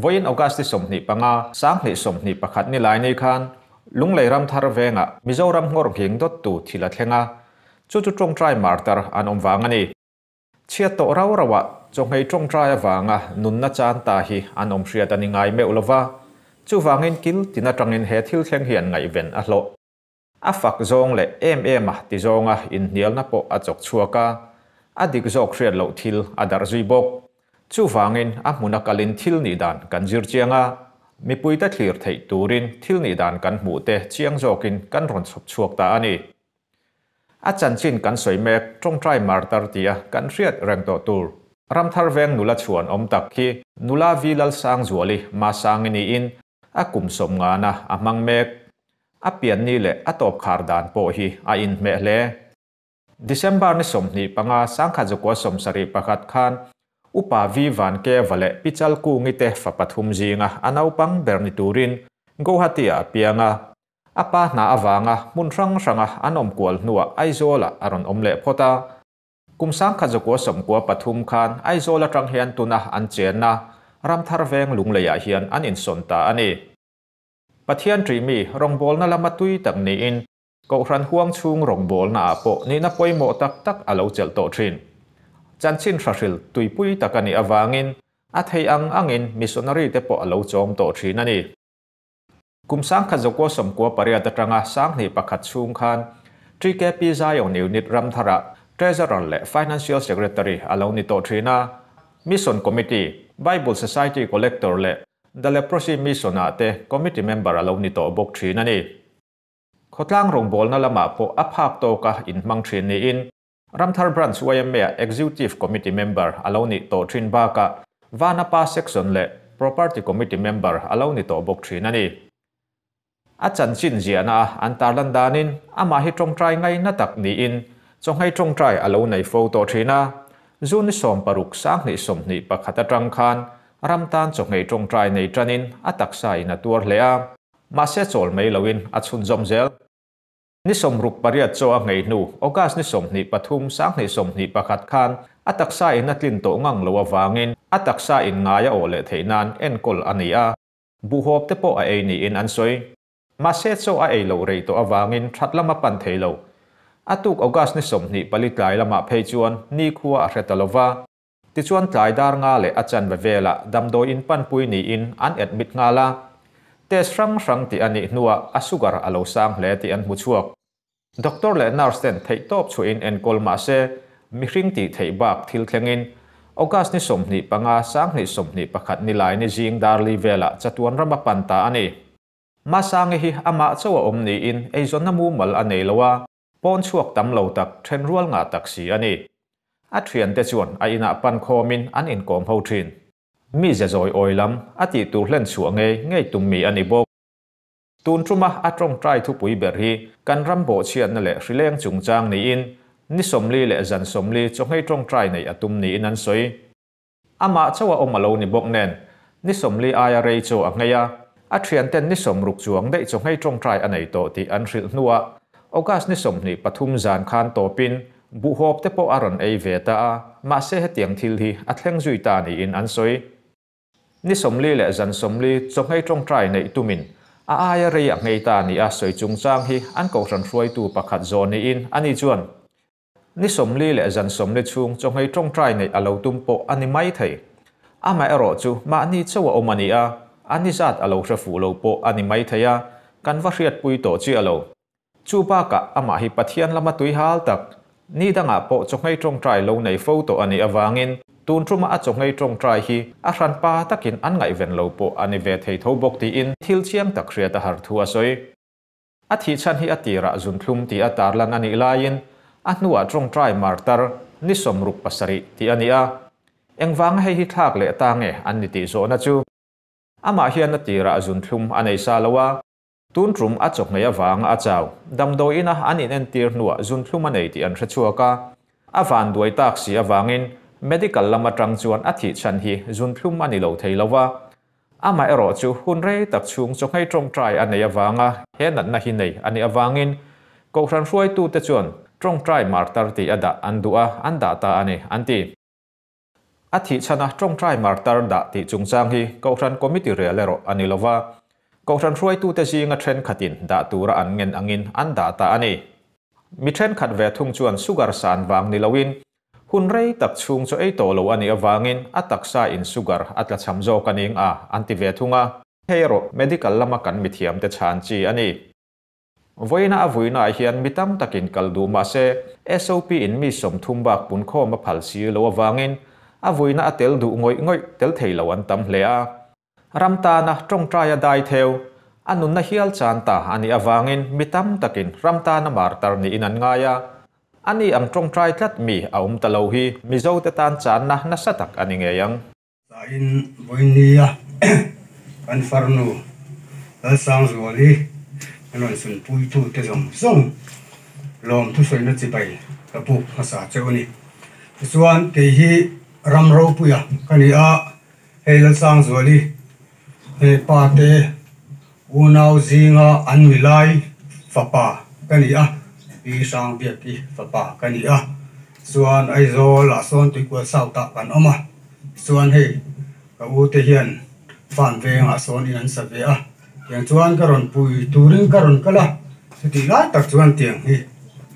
Vawiin August ni 25, 2021 ni lai ni khan Lunglei Ramthar vengah Mizoram nghawr nghing dawttu thil a thleng a, chu chu tawngtai martar an awm vang a ni. Chhiat tawh rau rauah chawhmei tawngtai avanga nunna chan ta hi an awm hriat a ni ngai meuh lova, chuvangin kil tin atangin he thil thleng hian ngaihven a hlawh. A fak zawng leh em em a ti zawnga inhnialna pawh a chawk chhuak a, a dik zawk hriat loh thil a darh zui bawk. Chuvangin a hmuna kalin thil nih dan kan zir chiang a, mipuite thlir theih turin thil nih dan kan hmuh te chiang zawkin kan rawn chhawp chhuak ta a ni. A chanchin kan sawi mek tawngtai martar tia kan hriat reng tawh tur. Ramthar veng nula chhuan awm tak khi nula Vi Lalsangzuali Masangi niin a kum 50na a hmang mek. A pianni leh a tawp khar dan pawh hi a inhmeh hle. December ni 25, 1971 khan Upa Vi Van Keva leh Pi Chalkungi te fa pathum zinga a naupang ber ni turin Guwahati-ah a piang a. A pa hna avanga hmun hrang hranga an awm kual hnuah Aizawlah a rawn awm leh phawt a. Kum 1993 khan Aizawl atang hian tuna an chenna Ramthar veng Lungleiah hian an insawn ta a ni. Pathian ṭihmi rawngbawlna lama tui tak niin Kohhran huang chhung rawngbawlnaah pawh nihna pawimawh tak tak a lo chelh tawh thin. Chanchin hrahril tuipui tak a nih avangin a thei ang angin missionary te pawh a lo chawm tawh thin a ni. Kum 1998 atanga 2001 chhung khan TKP Zion Unit Ramtharah Treasurer leh Financial Secretary a lo ni tawh thin a, Mission Committee, Bible Society Collector leh The Leprosy Mission-ah te Committee Member a lo ni tawh bawk thin a ni. Khawtlang rawngbawlna lamah pawh a phak tawka inhmang thin niin Ramthar Branch YMA-ah Executive Committee Member a lo nih tawh thin bakah Vanapa Section leh Property Committee Member a lo ni tawh bawk thin a ni. A chanchin ziahna a an tarlan danin amah hi tawngtai ngaina tak niin chawhmei tawngtai a lo nei fo tawh thin a, June ni 16, 2021 atang khan ram tan chawhmei tawngtai nei tanin a taksa in a tuar hle a. Mahse chawl mai loin a chhunzawm zel. Ni 68 chaw a nghei hnu, August ni 23, 2021 khan a taksa in a tlin tawh ngang lo avangin a taksa in ngai a awh leh theih nan enkawl a ni a, buhhawp te pawh a ei niin an sawi. Mahse chaw a ei loh rei tawh avangin that lam a pan thei lo. A tuk August ni 24 tlai lamah phei chuan nikhua a hre ta lova. Tichuan tlai dar nga leh a chanve velah damdawi in panpui niin an admit nghal a. Test hrang hrang tih a nih hnuah a sugar a lo sang hle tih an hmu chhuak. Doctor leh nurse ten theihtawp chhuahin enkawl mah se mihring tih theih bak thil thlengin August ni 25, 2021 ni lai ni zing darli velah chatuan ram a pan ta a ni. Masangi hi amah chaw a awm niin eizawnna mumal a nei lo a, pawn chhuak tam lo tak then rual ngah tak si a ni. A thiante chuan a inah pan khawmin an inkawm ho thin. Mi ze zawi awi lam a tih tur hlen chhuah ngei ngei tum mi a ni bawk. Tun tuma a tawngtai thupui ber hi kan ram bawhchhiatna leh hrileng chungchang niin ni 40 leh zan 40 chawhmei tawngtai nei a tum niin an sawi. Amah chaw a awm a lo ni bawk nen ni 40 aia rei chaw a nghei a, a thianten ni 60 chuang daih chawhmei tawngtai a nei tawh tih an hrilh hnuah August ni 23 zan khan tawpin buhhawp te pawh a rawn ei ve ta a, mahse hetiang thil hi a thleng zui ta niin an sawi. Ni 40 leh zan 40 chawhmei tawngtai neih tumin a aia rei a nghei ta ni a sawi chungchang hi an kohhran hruaitu pakhat zaw niin ani chuan ni 40 leh zan 40 chhung chawhmei tawngtai neih a lo tum pawh a ni mai thei. Amah erawh chu mahni chaw a awm a ni a, a ni zat a lo hre fuh lo pawh a ni mai thei a, kan va hriatpui tawh chi a lo. Chu bakah amah hi Pathian lama tui hal tak, ni dangah pawh chawhmei tawngtai lo nei fo tawh a nih avangin tun tuma a chawhmei tawngtai hi a hran pa takin an ngaihven lo pawh a ni ve thei tho bawk tiin thil chiang tak hriat a har thu a sawi. A thih chhan hi a tirah zunthlum tih a tarlan a nih laiin a hnuah tawngtai martar ni 67 tih a ni a. Engvanga hei hi thlak leh ta nge an ni tih zawhna chu. Amah hian a tirah zunthlum a nei sa lo a, tun tum a chawhmei avanga a chau damdawi ina an in entir hnuah zunthlum a nei tih an hre chhuak a. A van duai tak si avangin medical lam atang chuan a thih chhan hi zunthlum a ni lo thei lo a. Amah erawh chu hun rei tak chhung chawhmei tawngtai a nei avanga he natna hi nei a nih avangin kohhran hruaitu te chuan tawngtai martar tih a dah an duh a, an dah ta a ni an ti. A thih chhana ṭawngṭai martar dah tih chungchang hi Kohhran Committee rel erawh a ni lo va, Kohhran hruaitute zinga ṭhenkhatin dah tura an ngen angin an dah ta a ni. Mi ṭhenkhat ve thung chuan sugar san vang ni loin hun rei tak chhung chu ei tawh lo a nih avangin a taksa in sugar a tlachham zawk a ning a an ti ve thung a. Hei erawh medical lama kan mithiamte chhan chi a ni. Vawiina a vuinaah hian mi tam takin kal duh mah se SOP in mi 30 bak punkhawm a phal si lo avangin a vuina a tel duh ngawih ngawih tel thei lo an tam hle a. Ram tana tawngtaia dai theu, a nunna hial chan ta a nih avangin mi tam takin ram tana martar niin an ngai a. Ani ang tawngtai tlat mi a awm ta lo hi Mizote tan channa nasa tak a ni ngei ang. Zain vawinia kan farnu Lalsangzuali an rawn sunpuitute zawng zawng lawm thusawina chibai ka buk hmasa cheu a ni. Tichuan kei hi ram ropuia ka ni a, hei Lalsangzuali he pa te unau zinga an milai fapa ka ni a, Pi Hrangbiaki fapa ka ni a, chuan Aizawl ah sawn Tuikual South ah kan awm a, chuan hei ka u te hian farm vengah sawn in an sa ve a, tiang chuan ka rawn pui turin ka rawn kal a, chutih lai tak chuan tiang hi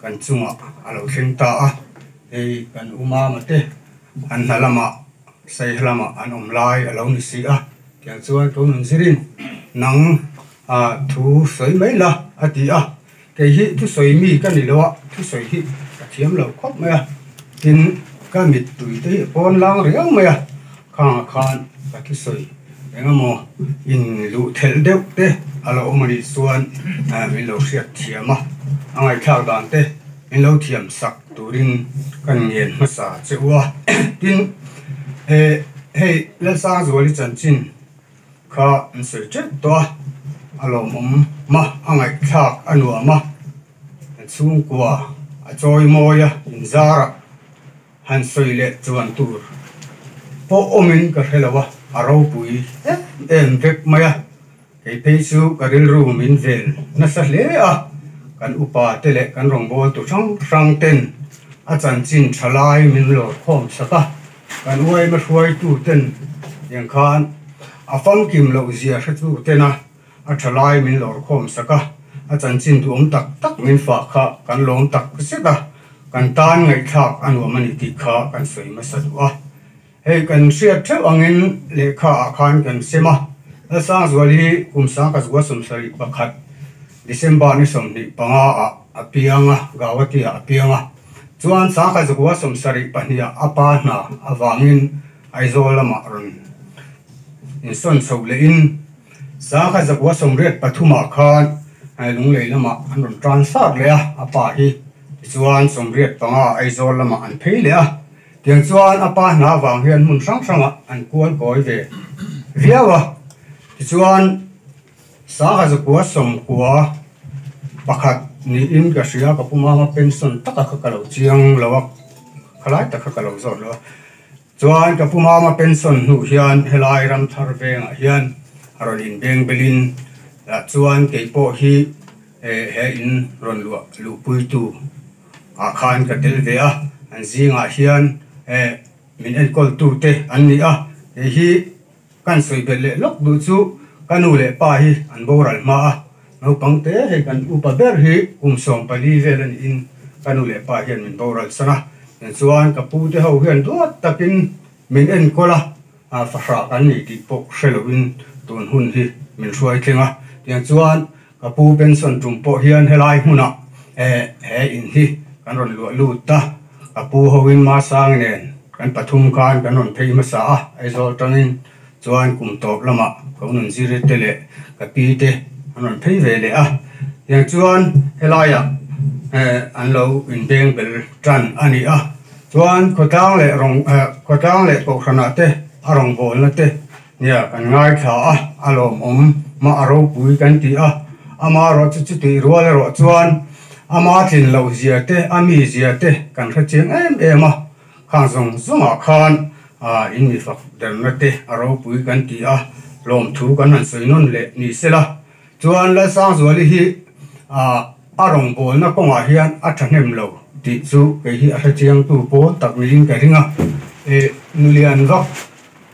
kan chungah a lo thleng ta a, hei kan u mama te an hna lamah Saiha lamah an awm lai a lo ni si a, tiang chuan ka nun zirin nang ah thu sawi mai la a ti a, kei hi thusawi mi ka ni lo a, thusawi hi ka thiam lo khawp mai a, tin ka mittui te hi a pawn lang riau mai a, khangah khan ka thusawi eng emaw in luh thelh deuh te a lo awm a nih chuan min lo hriat thiam a, a ngaihthlak dan te min lo thiam sak turin kan ngen hmasa che u a, tin hei Lalsangzuali chanchin kha an sawi tep tawh a, a lawmawm a, a ngaihthlak a nuam a, an chhungkua a chawi mawi a, inzarah han sawi leh chuan tur pawh awmin ka hre lo a, a ropui em em vek mai a. Kei phei chu ka rilru min vel nasa hle a, kan upa te leh kan rawngbawltu hrang hrang ten a chanchin tha lai min lawr khawm sak a, kan uaima hruaitu ten tiang khan a famkim loh zia hretu tena a tha lai min lawr khawm sak a, a chanchin duhawm tak tak min fah kha kan lawm tak zet a, kan tan ngaihthlak a nuam a ni tih kha kan sawi hmasa duh a. Hei kan hriat theuh angin lehkha ah khan kan sem a, Lalsangzual hi kum 1971 December ni 25 ah a piang a, Gauhati ah a piang a. Chuan 1972 ah a pa hna avangin Aizawl lamah rawn insawn chho lehin 1983 ah khan Lunglei lamah an rawn transfer leh a, a pa hi tichuan 85 Aizawl lamah an phei leh a. Tiang chuan a pa hna vang hian hmun hrang hrangah an kual kawi ve viau a, tichuan sangha zakua sawmkua pakhat niin ka hria, ka pu mama pension taka kha ka lo chiang lo a, khalai tak kha ka lo zawt lo a, chuan ka pu mama pension hnu hian helai ramthar vengah hian a rawn inbeng belin ah chuan keipawh hi he in rawn luah luhpuitu. ah khan ka tel ve a, an zingah hian eh min enkawl tu te an ni a, hei hi kan sawi belh leh lawk duh chu ka nu leh pa hi an boral hma a, naupang te hei kan upa ber hi kum 14 vel a niin ka nu leh pa hian min boral san a, tichuan ka pu te ho hian duat takin min enkawl a, fahrah kan ni tih pawh hre loin tun hun hi min hruai thleng a, tichuan Ka pu pension tum pawh hian helai hmunah he in hi kan rawn luah lut a, ka pu hoin Masang nen kan pathum khan kan rawn phei hmasa a, Aizawl tangin chuan kum tawp lamah ka ununziri te leh ka pi te an rawn phei ve leh a, tiang chuan helaiah an lo inbeng bel tan a ni a, chuan khawtlang leh rawng khawtlang leh kohhranah te a rawngbawlna te Nia, kan ngaithla a, a lawmawm mah a ropui kan ti a, amaherawh chu chutih rual erawh chuan ama tlin loh zia te, a mi zia te kan hre chiang em em a, khang zawng zawngah khan in mi fak derna te a ropui kan ti a, lawmthu kan han sawi nawn leh ni sela. Chuan Lalsangzuali hi a rawngbawlna kawngah hian a thahnem lo tih chu kei hi a hre chiangtu pawl tak niin ka ring a. Ih nulian vak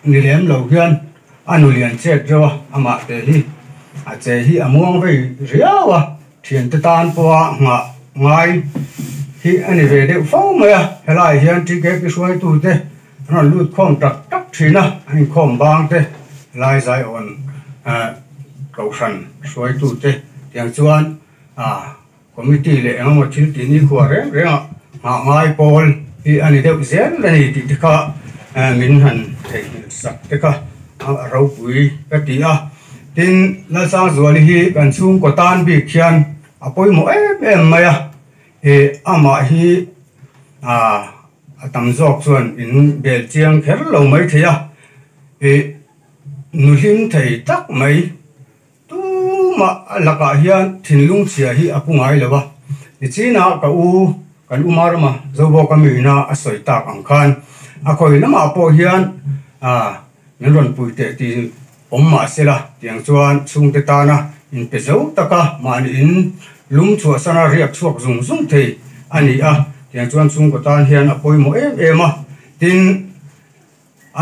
ni lem lo hian a nulian chet reuh a, amah te hi a che hi a muang vei riau a, thiante tan pawha nghah ngai hi a ni ve deuh fo mai a, helaiah hian TKP hruaitute an rawn lut khawm tak tak thin a, an inkhawm bang te lai zaiawn kohhran hruaitute tiang chuan ah Committee leh engemaw thil tih nikhua reng reng ah nghah ngai pawl hi a ni deuh zel a ni tih te kha min han theihnghilh sak te kha a ropui ka ti a. Tin, Lalsangzuali hi kan chhungkaw tan bik hian a pawimawh em em mai a, ih amah hi ah a tam zawk chuan in bel chiang kher lo mai thei a, ih nu hlim thei tak mai. Tumah a lakah hian thinlung chhia hi a pu ngai lo a, nichinah ka u kan u Marama Zobawka miina a sawi tak ang khan a khawi lamah pawh hian min rawn pui teh tih awm mah se la tiang chuan chhungte tana inpe zo taka mahni in lum chhuahsana riak chhuak zung zung thei a ni a, tiang chuan chhungkaw tan hian a pawimawh em em a, tin.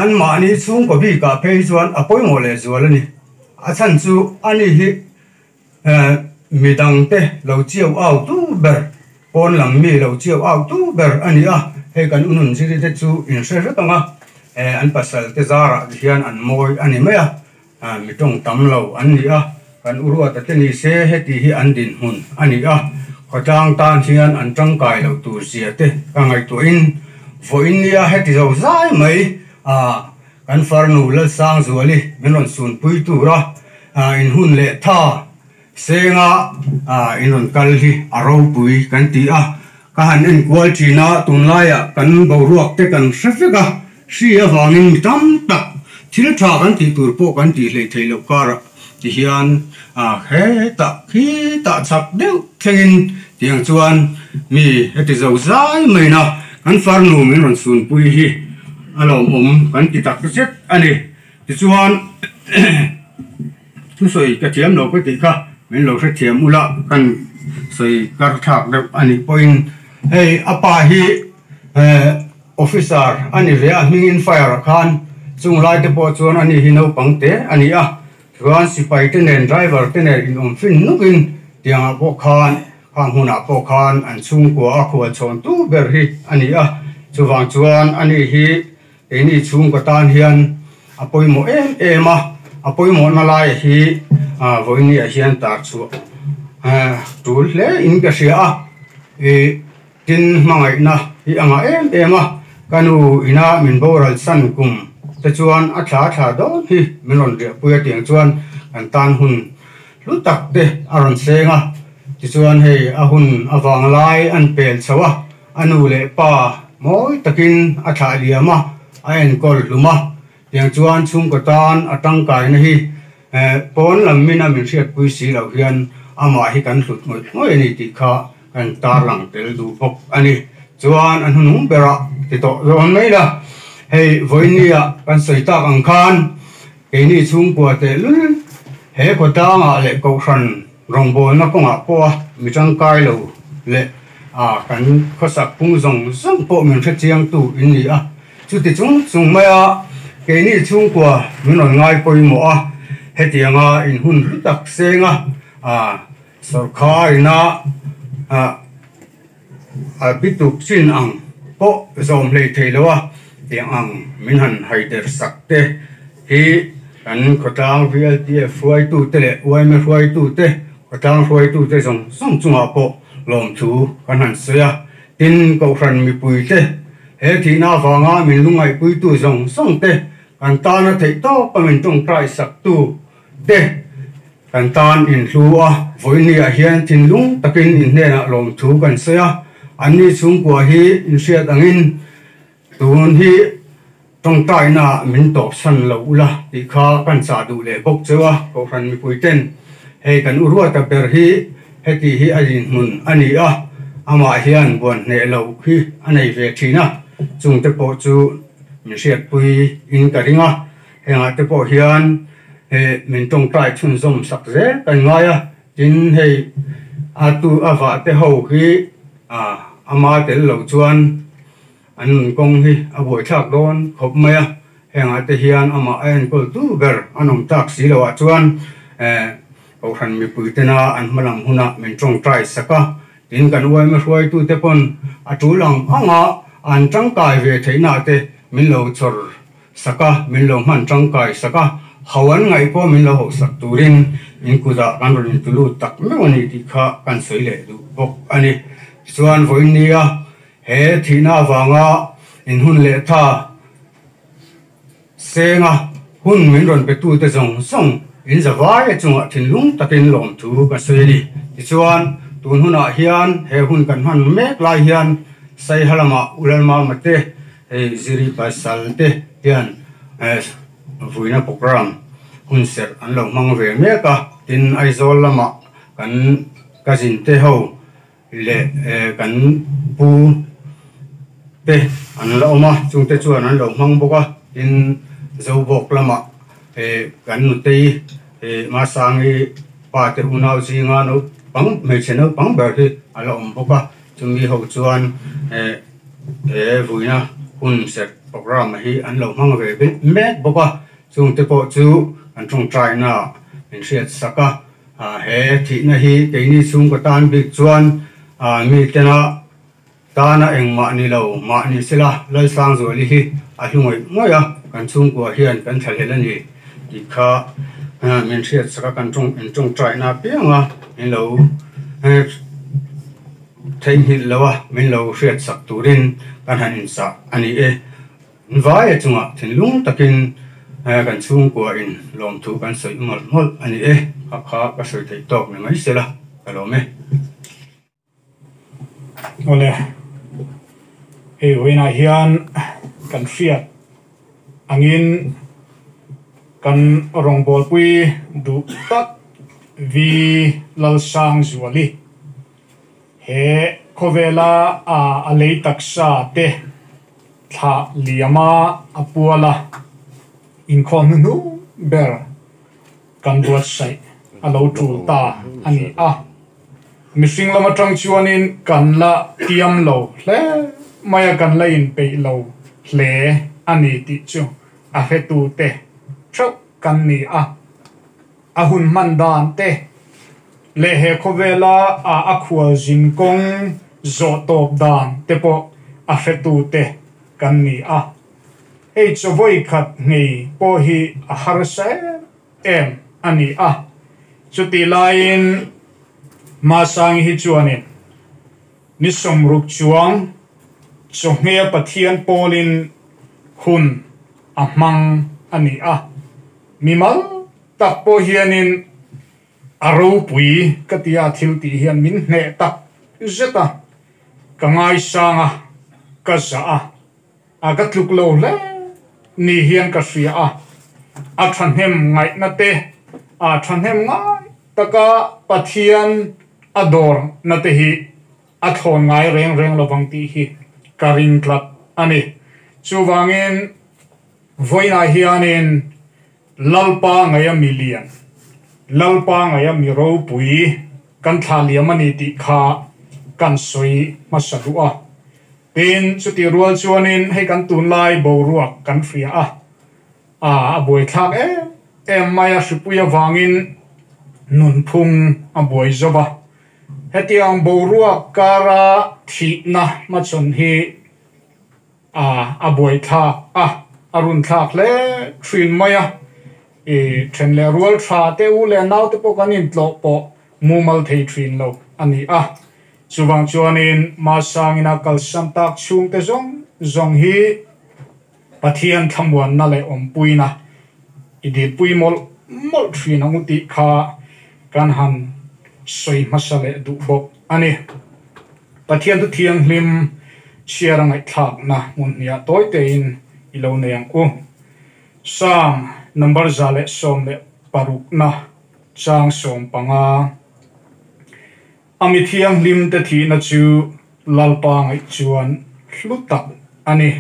Anmahni chhungkaw bikah phei chuan a pawimawh leh zual a ni. A chhan chu ani hi midangte lo chiau au tu ber, pawn lam mi lo chiau au tu ber a ni a. Hei kan unun ziri te chu in hre hrep ang a, an pasal te zarah hian an mawi a ni mai a, mi tawng tam lo an ni a. Kan uruata te ni se heti hi an dinhmun a ni a, khawtlang tan hian an tangkai loh tur zia te ka ngaihtuahin vawiin nia heti zo zai mai a kan farnu Lalsangzuali min rawn sunpui tura in hun leh tha senga in rawn kal hi a ropui kan ti a, ka han enkual thin a, tunlaiah kan boruak te kan hre vek a, Hri avangin mi tam tak thil tha kan tih tur pawh kan tih hleih theih loh karah ti hian hetah khitah chak deuh thlengin tiang chuan mi heti zo zai maina kan farnu min rawn sunpui hi a lawmawm kan ti tak zet a ni. Tichuan thusawi ka thiam lo ka tih kha min lo hrethiam ula kan sawi kar thlak deuh a nih pawhin hei a pa hi Officer a ni ve a, hmingin fire ah khan chung lai te pawh chuan ani hi naupang te a ni a, chuan sipai te nen driver te nen inawm fin nuk in tiang ah pawh khan khang hmun ah pawh khan an chhungkua a khual chhawn tu ber hi a ni a, chuvang chuan ani hi keini chhungkaw tan hian a pawimawh em em a, a pawimawhna lai hi vawiin ah hian tar chhuah tul hle in ka hria a, ih. Tin, hmangaihna hi a ngah em em a, ka nu ina min boral san kum te chuan a thla thla dawn hi min rawn riahpui a tiang chuan kan tan hun hlu tak te a rawn seng a, tichuan hei a hun avang lai an pel chho a, a nu leh pa mawi takin a thlah liam a, a enkawl hlum a, tiang chuan chhungkaw tan a tangkaina hi pawn lam mina min hriatpui si loh hian amah hi kan hlut ngawih ngawih a ni tih kha Kan tarlang tel duh bawk a ni. Chuan a hnunung berah ti tawh zawn mai la, hei vawinia kan sawi tak ang khan keini chhungkua tehlul he khawtlangah leh kohhran rawngbawlna kawngah pawha mi tangkai lo leh a kan khawsak phung zawng zawng pawh min hrechiangtu in ni a. Chuti chung chung maia keini chhungkua min rawn ngai pawimawh a, hetianga in hun hlu tak senga a Sawrkhar ina a bituk chin ang pawh zawm hlei thei lo a, tiang ang min han haider sak te hi kan khawtlang VLTF hruaitute leh yma hruaitute, khawtlang hruaitute zawng zawng chungah pawh lawmthu kan han sawi a. Tin, Kohhran mipuite he thihna avanga min lungaihpuitu zawng zawng te kan tana theih tawpa min tawngtai saktu te, Kan tan inhlu a, vawinia hian thinlung takin in hnenah lawmthu kan sawi a, anni chhungkua hi inhriat angin tun hi tawngtaina min tawpsan lo ula tih kha kan chah duh leh bawk cheu a, Kohhran mipui ten hei kan u ruata ber hi heti hi a dinhmun a ni a, amah hian buan hneh loh hi a nei ve thin a, chungte pawh chu min hriatpui in ka ring a. Hengah te pawh hian min tawngtai chhunzawm sak zel kan ngai a, tin hei a tu a vah te ho hi ama tel lo chuan An nun kawng hi a buaithlak dawn khawp mai a, hengah te hian amah a enkawltu ber an awm tak si loh ah chuan Kohhran mipui tena an hmalam hunah min tawngtai sak a, tin kan uaima hruaitute pawn a tul ang anga an tangkai ve theihna te min lo chawr sak a, min lo hman tangkai sak a, ho an ngaih pawh min lo hoh sak turin in kutah kan rawn intu lut tak meuh a ni tih kha kan sawi leh duh bawk a ni. Tichuan vawiin nia he thihna avanga in hun leh tha Senga hun min rawn petute zawng zawng in zavai a chungah thinlung takin lawmthu ka sawi a ni. Tichuan tun hunah hian he hun kan hman mek lai hian Saiha lamah Ulalmama te hei Ziri Pasal te hian vuina programme hun serh an lo hmang ve mek a, tin Aizawl lamah kan cousin te ho leh kan pu te an la awm a, chungte chuan an lo hmang bawk a, tin Zobawk lamah kan nutei Masangi pa te unau zinga naupang hmeichhe naupang ber hi a la awm bawk a, chumi ho chuan he vuina hun serh programme hi an lo hmang ve mek bawk a, chungte pawh chu an tawngtaina min hriat sak a. He thihna hi keini chhungkaw tan bik chuan mi tena tana engmah ni lo mah ni sela Lalsangzuali hi a hlu ngawih ngawih a, kan chhungkua hian kan thlahlel a ni tih kha min hriat sak a, kan in tawngtaina apiang a min lo theihnghilh lo a, min lo hriat sak turin kan han insah a ni e. Vaia chungah thinlung takin kan chhungkua in lawmthu kan sawi mawlh mawlh a ni e, kha kha ka sawi theih tawk ni mai sela ka lawm e. Awle, hei vawiinah hian kan hriat angin kan rawngbawlpui duh tak Vi Lalsangzuali he khawvela a lei taksa te Thlah liama a puala inkhawm hnuhnung ber kan buatsaih a lo tul ta a ni a. Mihring lam atang chuanin kan la tiam lo hle mai a, kan la inpeih lo hle a ni tih chu a hretute theuh kan ni a. A hun hman dan te leh he khawvela a khualzin kawng zawh tawp dan te pawh a hretute kan ni a. Hei chaw vawi khat ngei pawh hi a harsa em em a ni a. Chutih laiin Masangi hi chuanin ni 60 chuang chawhmeh Pathian pawlin hun a hmang a ni a. Mimal tak pawh hianin a ropui ka ti a, thil tih hian min hneh tak zet a, ka ngaisang a, ka zah a, a ka tluk lo hle ni hian ka hria a, a thahnem ngaihna te, a thahnem ngai taka Pathian a dawrna te hi a thlawn ngai reng reng lovang tih hi ka ring tlat a ni. Chuvangin. Vawiinah hianin Lalpa ngaia mi lian, Lalpa ngaia mi ropui kan thlah liam a ni tih kha kan sawi hmasa duh a. Tin, chutih rual chuanin hei kan tunlai boruak kan hria a, a buaithlak em em mai a, hripui avangin nunphung a buai zo va. Hetiang boruak kara thihna hmachhawn hi A a buaithlak a, a runthlak hle thin mai a. I then leh rual tha te u leh nau te pawh kan intlawh pawh mumal thei thin lo a ni a. Chuvang chuanin Masangina kalsan tak chhungte zawng zawng hi Pathian thlamuanna leh awmpuina i dilpui mawlh mawlh thin ang u tih kha kan han sawi hmasa leh duh bawk a ni. Pathian thu thianghlim chhiar a ngaihthlakna hmun hniah tawi tein i lo nei ang u. Psalm number 116 na chang 15, A mi thianghlim te thihna chu Lalpa ngaih chuan hlu tak a ni.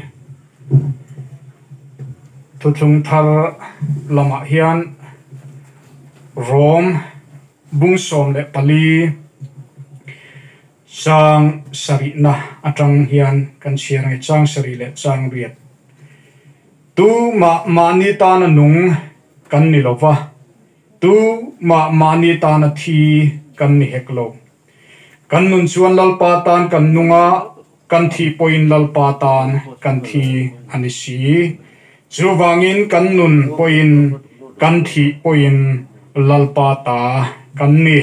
Thuthlung thar lamah hian Rom bung 14. Chang sarihna atang hian kan chhiar ang e, chang sarih leh chang riat. Tu mah mahni tana nung kan ni lo va, tu mah mahni tana thi kan ni hek lo. Kan nun chuan Lalpa tan kan nung a, kan thih pawhin Lalpa tan kan thi a ni si. Chuvangin kan nun pawhin kan thih pawhin Lalpa ta kan ni.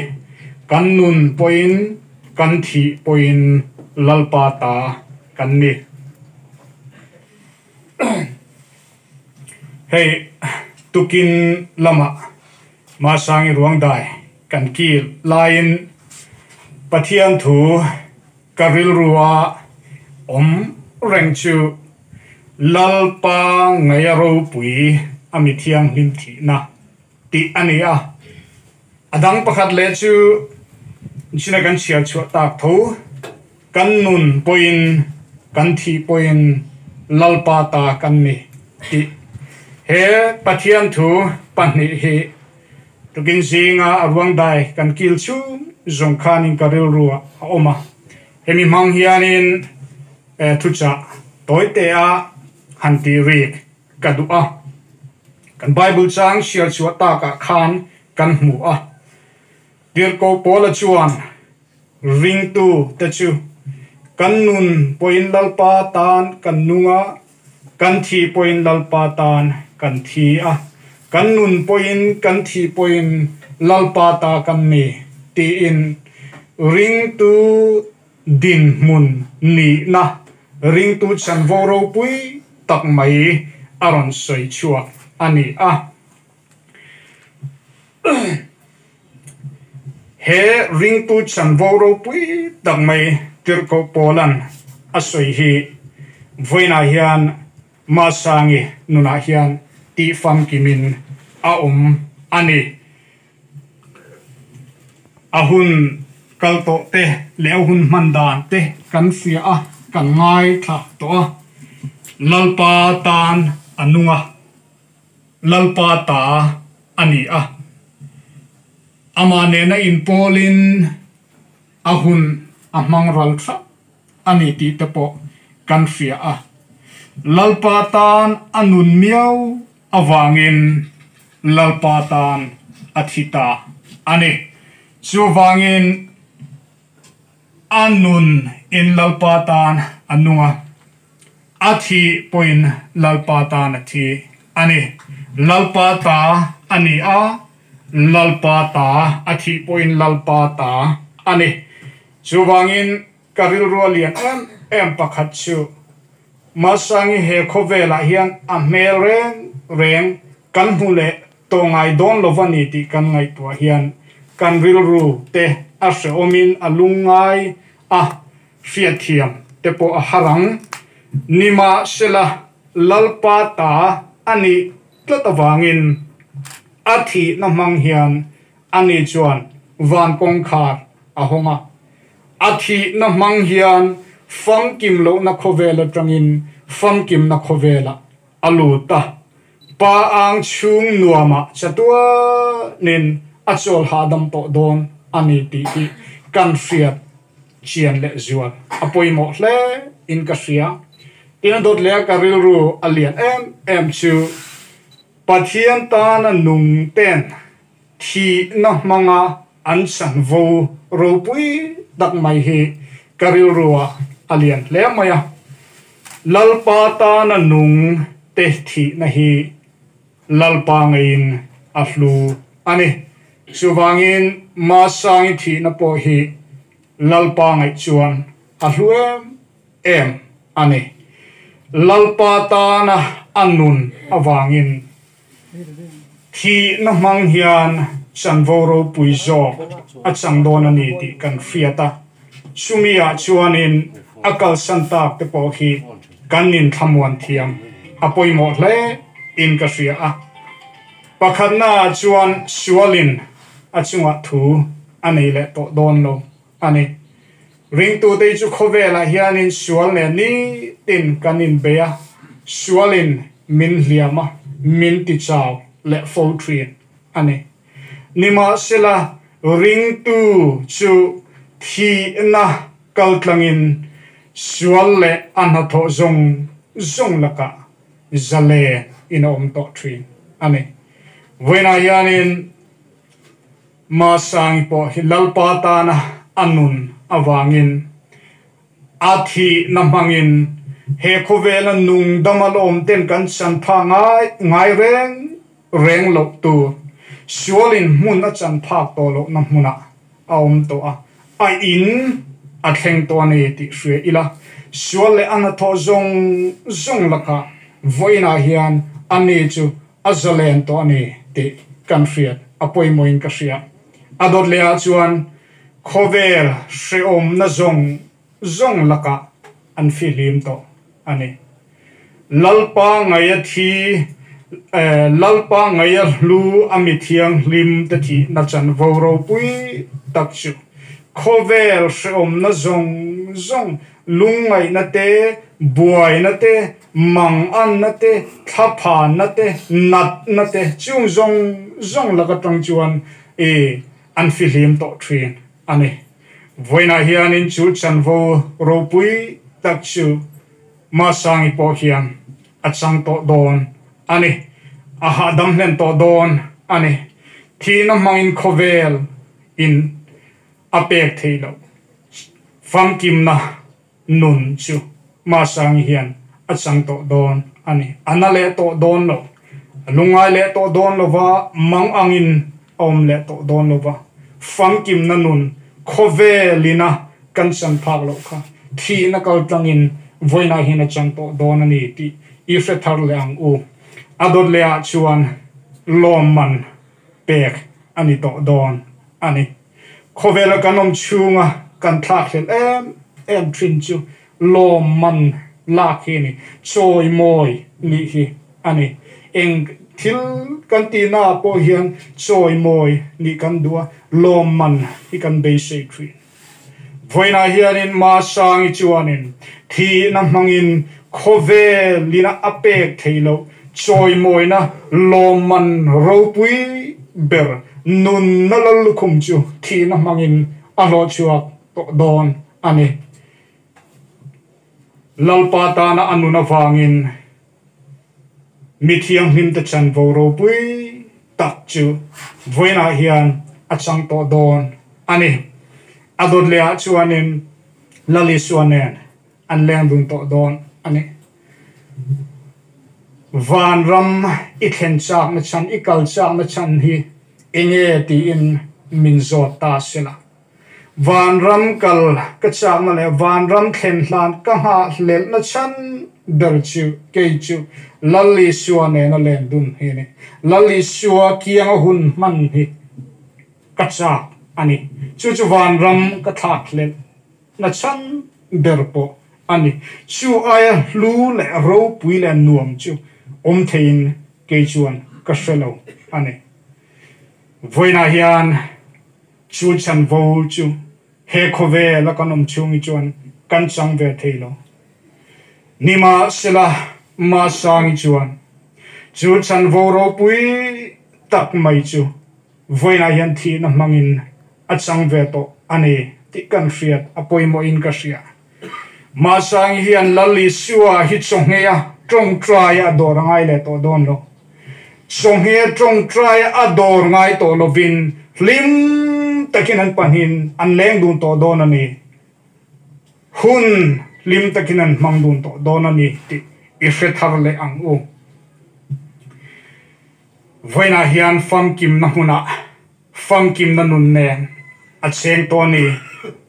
Kan nun pawhin kan thih pawhin Lalpa ta kan ni. Hei tukin lamah Masangi ruangdai kan kil laiin Pathian thu Ka rilrua awm reng chu Lalpa ngaia ropui a mi thianghlim thihna tih a ni a. A dang pakhat leh chu china kan chhiar chhuah tak tho, kan nun pawhin kan thih pawhin Lalpa ta kan ni tih. He Pathian thu pahnih hi Tukin zinga a ruang dai kan kil chhung zawng khanin ka rilru ah a awm a, hemi hmang hianin thuchah tawite a han tih rik ka duh a. Kan Bible chang hrial chhuah takah khan kan hmu a, Tirhkoh Paula chuan ringtu te chu kan nun pawhin Lalpa tan kan nung a, Kan thih pawhin Lalpa tan kan thi a, kan nun pawhin kan thih pawhin Lalpa ta kan ni tiin ringtu dinhmun nihna, ringtu chanvo ropui tak mai a rawn sawi chhuak a ni a. He ringtu chanvo ropui tak mai Tirhkoh Paula'n a sawi hi vawiinah hian Masangi nunah hian tih famkimin a awm a ni. A hun kal tawh te leh a hun hman dan te kan hria a, kan ngaithla tawh a. Lalpa tan a nung a. Lalpa ta a ni a, amah nena inpawlin a hun a hmang ral thlap a ni tih te pawh kan hria a. Lalpa tan a nun miau avangin Lalpa tan a thi ta a ni. Chuvangin a nun in Lalpa tan a nung a. A thi pawhin Lalpa tan a thi a ni. Lalpa ta a ni a, Lalpa ta a thih pawhin Lalpa ta a ni. Chuvangin ka rilrua lian em em pakhat chu Masangi he khawvelah hian a hmel reng reng kan hmu leh tawh ngai dawn lo va ni tih kan ngaihtuah hian kan rilru te a hrehawmin a lungngai a. Hriatthiam te pawh a har ang. Nimahsela, Lalpa ta a nih tlat avangin a thihna hmang hian ani chuan van kawngkhar a hawng a. A thihna hmang hian famkim lohna khawvel atangin famkimna khawvelah a lut a. Pa ang chhung nuamah chatuanin a chawl hahdam tawh dawn a ni tih hi kan hriat chian leh zual a pawimawh hle in ka hria. Tin a dawt leh a ka rilru a lian em em chu Pathian tana nung ten thihna hmanga an chanvo ropui tak mai hi ka rilru ah a lian hle mai a. Lalpa tana nung te thihna hi Lalpa ngeiin a hlu a ni. Chuvangin Masangi thihna pawh hi Lalpa ngaih chuan a hlu em em a ni. Lalpa tana a nun avangin thihna hmang hian chanvo ropui zawk a chang dawn a ni tih kan hriat a. Chumi ah chuanin a kalsan tak te pawh hi kan inthlamuan thiam a pawimawh hle in ka hria a. Pakhatna ah chuan sualin a chungah thu a nei leh tawh dawn lo a ni. Ringtute hi chu khawvelah hianin sual nen nitin kan inbei a, sualin min hliam a, min tichau leh fo thin a ni. Nimahsela, ringtu chu thihna. kaltlangin sual leh a hnathawh zawng zawng lakah zalen in a awm tawh thin a ni. Vawiinah hianin Masangi pawh hi Lalpa tana a nun avangin a thihna hmangin he khawvela nung dama lawm ten kan chan phah ngai ngai reng reng loh tur sualin hmun a chan phak tawh lohna hmunah a awm tawh a, a in a thleng tawh a ni tih hria ila, sual leh a hnathawh zawng zawng lakah vawiinah hian a ni chu a zalen tawh a ni tih kan hriat a pawimawhin ka hria. A dawt lehah chuan khawvel hrehawmna zawng zawng lakah an fihlim tawh a ni. Lalpa ngaia thi, Lalpa ngaia hlu a mi thianghlim te thihna chanvo ropui tak chu khawvel hrehawmna zawng zawng, lungngaihna te, buaina te, manganna te, thlaphanna te, natna te chung zawng zawng lak atang chuan i an fihlim tawh thin a ni. Vawiinah hianin chu chanvo ropui tak chu Masangi pawh hian a chang tawh dawn a ni. A hahdam hlen tawh dawn a ni. Thihna hmangin khawvel in a pek theih loh famkimna nun chu Masangi hian a chang tawh dawn a ni. A na leh tawh dawn lo. A lungngai leh tawh dawn lo va, mang angin a awm leh tawh dawn lo va. Famkimna nun khawvelina kan chan phak loh kha thihna kal tlangin vawiinah hian a chang tawh dawn a ni tih i hre thar leh ang u. A dawt lehah chuan lawmman pek a ni tawh dawn a ni. Khawvela kan awm chhunga kan thlakhlelh em em thin chu lawmman lak hi a ni, chawimawi nih hi a ni. Eng thil kan tihnaah pawh hian chawimawi nih kan duh a, lawmman hi kan beisei thin. Vawiinah hianin Masangi chuanin thihna hmangin khawvelina a pek theih loh chawimawina lawmman ropui ber nunna lallukhum chu thihna hmangin a hlawhchhuak tawh dawn a ni. Lalpa tana a nun avangin mi thianghlimte chanvo ropui tak chu vawiinah hian a chang tawh dawn a ni. A dawt lehah chuanin Lal Isua nen an leng dun tawh dawn a ni. Vanram i thlen chakna chhan, i kal chakna chhan hi enge tiin min zawt ta sela. Vanram kal ka chakna leh vanram thlen hlan ka nghahhlelhna chhan ber chu kei chu Lal Isua nena len dun hi a ni. Lal Isua kianga hun hman hi ka chak a ni. Chu chu vanram ka thlakhlelhna chhan ber pawh a ni. Chu aia hlu leh ropui leh nuam chu awm theiin kei chuan ka hre lo a ni. Vawiinah hian Chu chanvo chu he khawvel a kan awm chhung hi chuan kan chang ve thei lo. Nimahsela, Masangi chuan chu chanvo ropui tak mai chu vawiinah hian thihna hmangin a chang ve tawh a ni tih kan hriat a pawimawhin ka hria. Masangi hian Lal Isua hi chawngheia tawngtaia a dawr a ngai leh tawh dawn lo. Chawngheia tawngtaia a dawr ngai tawh lovin hlim takin an pahnin an leng dun tawh dawn a ni. Hun hlim takin an hmang dun tawh dawn a ni tih i hre thar leh ang u. Vawiinah hian famkimna hmunah famkimna nun nen a cheng tawh a ni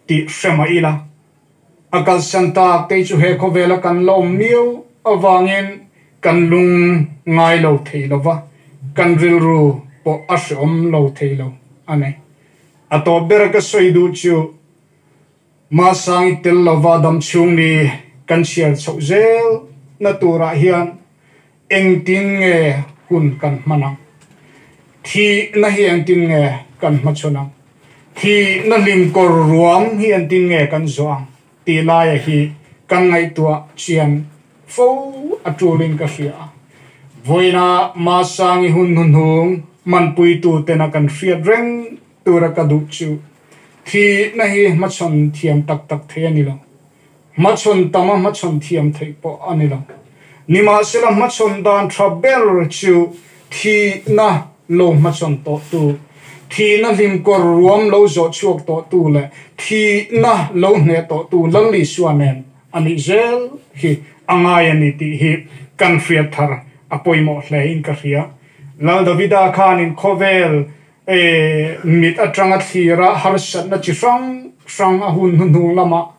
tih hre mah ila. A kalsan tak te chu he khawvela kan la awm miau avangin kan lung ngai lo thei lo va, kan rilru pawh a hreawm lo thei lo a ni. A tawp bera ka sawi duh chu Masangi tel lova damchhung ni kan chhiar chhoh zel na turah hian engtin nge hun kan hman ang? Thihna hi engtin nge kan hmachhawn ang? Thihna hlim kawr ruam hi engtin nge kan zawh ang? tih laia hi kan ngaihtuah chian fo a tulin ka hria a. Vawiina Masangi hun hnuhnung manpuitu tena kan hriat reng tura ka duh chu. Thihna hi hmachhawn thiam tak tak theih a ni lo. Hmachhawn tama hmachhawn thiam theih pawh a ni lo. Nimahsela hmachhawn dan tha ber chu thihna lo hmachhawn tawhtu, thihna hlimkawr ruam lo zawh chhuak tawhtu leh thihna lo hneh tawhtu Lal Isua nen a nih zel hi a ngai a ni tih hi kan hriat thar a pawimawh hle in ka hria. Lal Davida khanin khawvel E, mit atanga thlira harsatna chi hrang hrang a hun hnuhnung lamah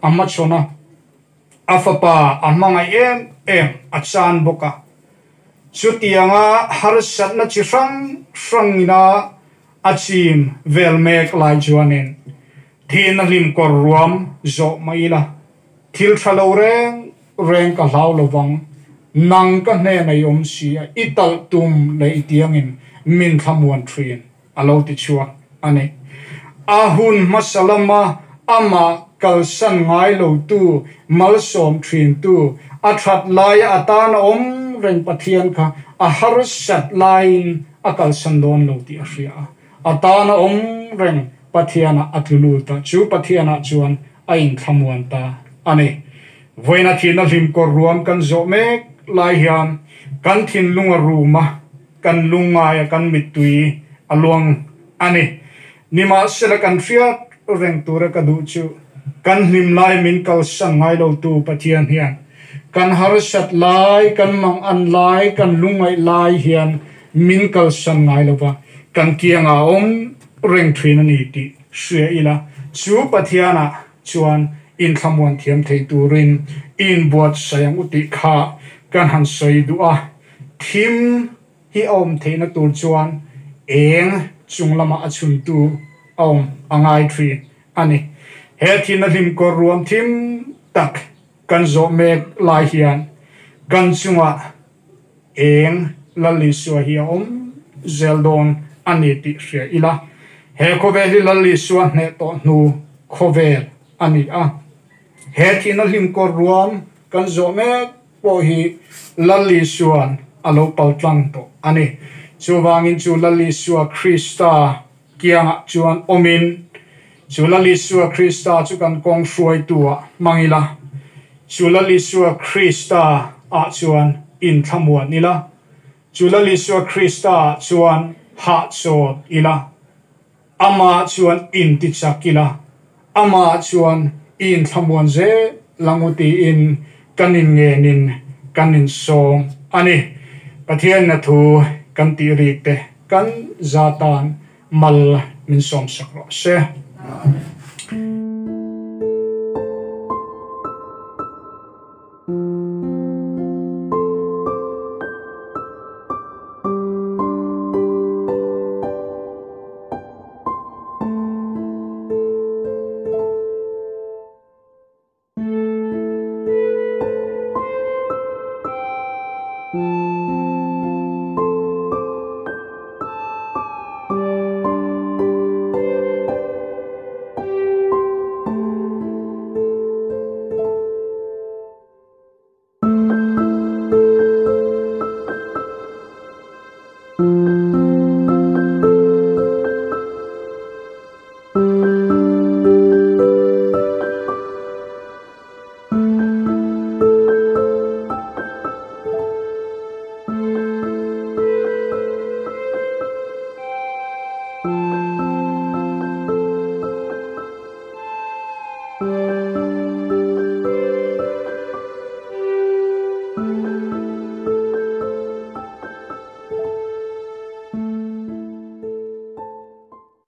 a hmachhawn a, a fapa a hmangaih em em a chan bawk a. Chutianga harsatna chi hrang hrangina a chim vel mek lai chuanin thihna hlimkawr ruam zawh mai ila, thil tha lo reng reng ka hlau lo vang, nang ka hnena i awm si a, i talh tum leh i tiangin min thlamuan thin, a lo ti chhuak a ni. A hun hmasa lama amah kalsan ngai lotu, malsawm thintu, a that laia a tan a awm reng Pathian kha a harsat laiin a kalsan dawn lo tih a hria a, a tan a awm reng Pathianah a tlu lut a, chu Pathianah chuan a inthlamuan ta a ni. Vawiina thihna hlimkawr ruam kan zawh mek lai hian kan thinlung a rum a, kan lungngai a, kan mittui a luang a ni. Nimahsela kan hriat reng tura ka duh chu kan hlim lai min kalsan ngai lotu Pathian hian kan harsat lai, kan mangan lai, kan lungngaih lai hian min kalsan ngai lova, kan kiangah a awm reng thin a ni tih hria ila, chu Pathianah chuan inthlamuan thiam thei turin i inbuatsaih ang u tih kha kan han sawi duh a. Thim hi a awm theihna tur chuan eng chung lamah a chhuntu a awm a ngai thin a ni. He thihna hlimkawr ruam thim tak kan zawh mek lai hian kan chungah Eng Lal Isua hi a awm zel dawn a ni tih hria ila, he khawvel hi Lal Isua hneh tawh hnu khawvel a ni a. He thihna hlimkawr ruam kan zawh mek pawh hi Lal Isua'n a lo paltlang tawh a ni. Chuvangin chu Lal Isua Krista kiangah chuan awmin, chu Lal Isua Krista chu kan kawng hruaitu-ah hmang ila, chu Lal Isua Krista ah chuan inthlamuan ila, chu Lal Isua Krista ah chuan hahchawt ila, amah chuan intichak ila, amah chuan i inthlamuan zel ang u tiin kan inngenin kan insawm a ni. Pathianna thu kan tih rik te kan za tan mal min sawmsak rawh se.